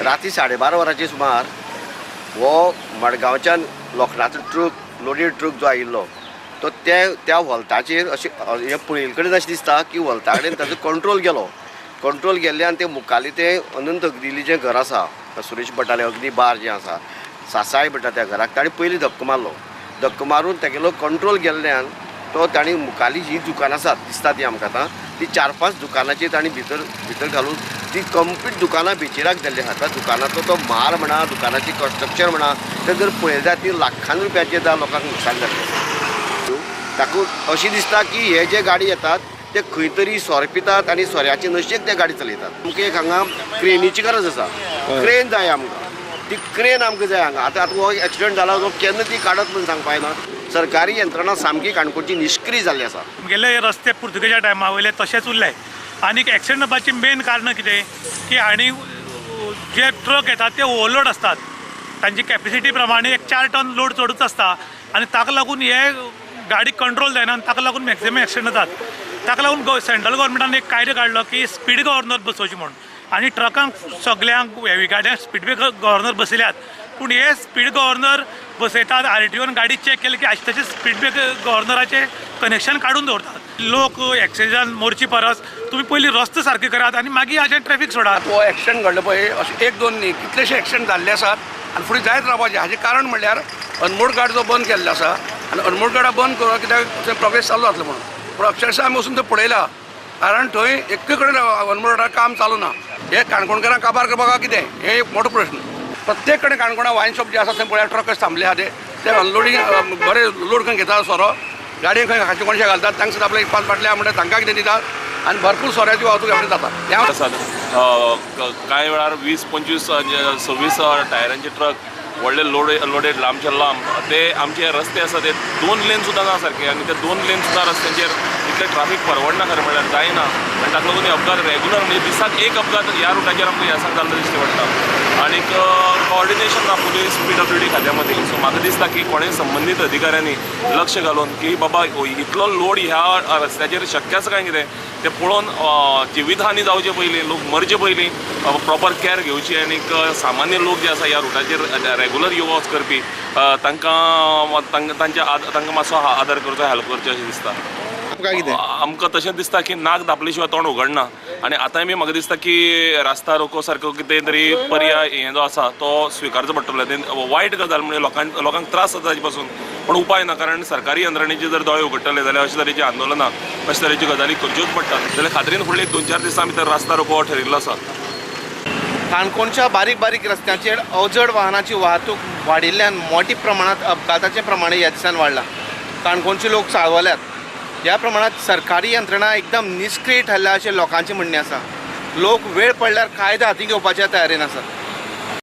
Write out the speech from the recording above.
राती 12:30 वरांचे सुमार हो मडगांवच्यान लोखणाचो ट्रक, लोडेड ट्रक जो आयिल्लो तो त्या व्हॉल्ताचेर अशें हें पळयल्ले कडेन अशें दिसता की व्हॉल्ता कडेन ताजो कंट्रोल गेलो. कंट्रोल गेल्ल्यान ते मुखाल्लें तें अनंत अग्निलीचें घर आसा, सुरेश भटालें अग्नी बार जें आसा, सासाय म्हणटा त्या घराक ताणें पयलीं धक्को मारलो. धक्को मारून तेगेलो कंट्रोल गेल्ल्यान तो ताणें मुखाल्ली ही दुकानां आसात दिसता ती आमकां आतां ती 4-5 दुकानाचेर ताणें भितर भितर घालून ती कंप्लीट दुकानां बेचिराक जाल्ली आसा. त्या दुकानाचो तो माल म्हणा, दुकानाची कन्स्ट्रक्शन म्हणा, तें जर पळयलें जाल्यार ती लाखान रुपयाचें त्या लोकांक नुकसान जाल्लें आसा. ताका अशें दिसता की हे जे गाडी येतात ते खंय तरी सोरो पितात आनी सोऱ्याचे नशेक ते गाडी चलयतात. आमकां एक हांगा क्रेनीची गरज आसा, क्रेन जाय आमकां, ती क्रेन आमकां जाय हांगा. आतां आतां हो एक्सिडंट जाला तो केन्ना ती काडत म्हूण सांगपा येना. सरकारी यंत्रणा सामकी काणकोणची निश्क्रीय जाल्ली आसा. गेले रस्ते पुर्तुगेजा टायमा वयले तशेंच उरले आनीक एक्सिडंट जावपाची मेन कारणां कितें की आनी जे ट्रक येतात ते ओवरलोड आसतात, तांची कॅपेसिटी प्रमाणे एक 4 टन लोड चडूच आसता आनी ताका लागून हे गाडी कंट्रोल जायना आनी ताका लागून मॅक्सिमम एक्सिडंट जातात. ताका लागून सेंट्रल गव्हर्मेंटान एक कायदो काडलो की स्पीड गव्हर्नर बसोवची म्हूण आनी ट्रकांक सगल्यांक हेवी गाडयांक स्पीड गव्हर्नर बसयल्यात. पूण हे स्पीड गव्हर्नर बसयतात, आरटीओन गाडी चॅक केली की आतां तशें स्पीड गव्हर्नराचें कनेक्शन काडून दवरतात. लोक एक्सिडंट मोरची परस तुमी पयलीं रस्तो सारके करात आनी मागीर हाजें ट्रॅफीक सोडात. हो एक्सिडंट घडलो पळय अशें 1-2 न्ही, कितलेशे एक्सिडंट जाल्ले आसात आनी फुडें जायत रावपाचें. हाजें कारण म्हणल्यार अनमोड गाड जो बंद केल्लो आसा आनी अनमोड गाडा बंद करून कित्याक थंय प्रोग्रेस चालू जातलो म्हणून, पूण अक्षरशा आमी वचून थंय पळयला कारण थंय एक कडेन अनमोड गाडा काम चालू ना. हे काणकोणकारांक काबार करपाक कितें हे एक मोठो प्रश्न. प्रत्येक कडेन काणकोणा वायन शॉप जे आसा थंय पळयात ट्रकच थांबले आहा ते अनलोडींग बरे लोड खंय घेतात सोरो, गाडयेक खंय खाचे कोणशे घालतात, तांकां सुद्दां आपले 5 बाटले म्हणटा तांकां कितें दितात आनी भरपूर सोऱ्याची वाहतूक आपली जाता. आसात कांय वेळार 20, 25, 26 टायरांचे ट्रक व्हडले लोडेड लांबचे लांब ते आमचे रस्ते आसा ते 2 लेन सुद्दां ना सारके आनी ते 2 लेन सुद्दां रस्त्यांचेर इतले ट्राफीक परवडना खरें म्हणल्यार जायना आनी ताका लागून अपघात रेगुलर म्हणजे दिसाक 1 अपघात ह्या रुटाचेर आमकां ह्या सांग जाल्लो दिश्टी पडटा. आनीक कोऑर्डिनेशन ना पुलीस PWD खात्या मदीं. सो म्हाका दिसता की कोणें संबंदीत अधिकाऱ्यांनी लक्ष घालून की बाबा इतलो लोड ह्या रस्त्याचेर शक्य आसा काय कितें तें पळोवन जिवीतहानी जावचे पयलीं, लोक मरचे पयलीं प्रॉपर कॅर घेवची आनीक सामान्य लोक जे आसा ह्या रुटाचेर रेगुलर यो वच करपी तांकां तांकां मातसो आदार करचो, हेल्प करचो अशें दिसता. आमकां तशें दिसता की नाक दापले शिवाय तोंड उगडना आनी आतांय बी म्हाका दिसता की रास्ता रोको सारको कितें तरी पर्याय हे जो आसा तो स्विकारचो पडटलो. वायट गजाल म्हणजे लोकांक त्रास जाता ताजे पासून, पण उपाय ना कारण सरकारी यंत्रणेचे जर दोळे उगडटले जाल्यार अशे तरेची आंदोलनां, अशे तरेच्यो गजाली करच्योच पडटात. जाल्यार खात्रीन फुडले 2-4 दिसां भितर रास्ता रोको ठरिल्लो आसा. काणकोणच्या बारीक बारीक रस्त्यांचेर अवजड वाहनाची वाहतूक वाडिल्ल्यान मोठ्या प्रमाणात अपघाताचें प्रमाण ह्या दिसान वाडलां. काणकोणचे लोक चाळवल्यात. ह्या प्रमाणात सरकारी यंत्रणा एकदम निश्क्रीय ठरल्या अशें लोकांचें म्हणणें आसा. लोक वेळ पडल्यार कायदो हाती घेवपाच्या तयारेन आसात.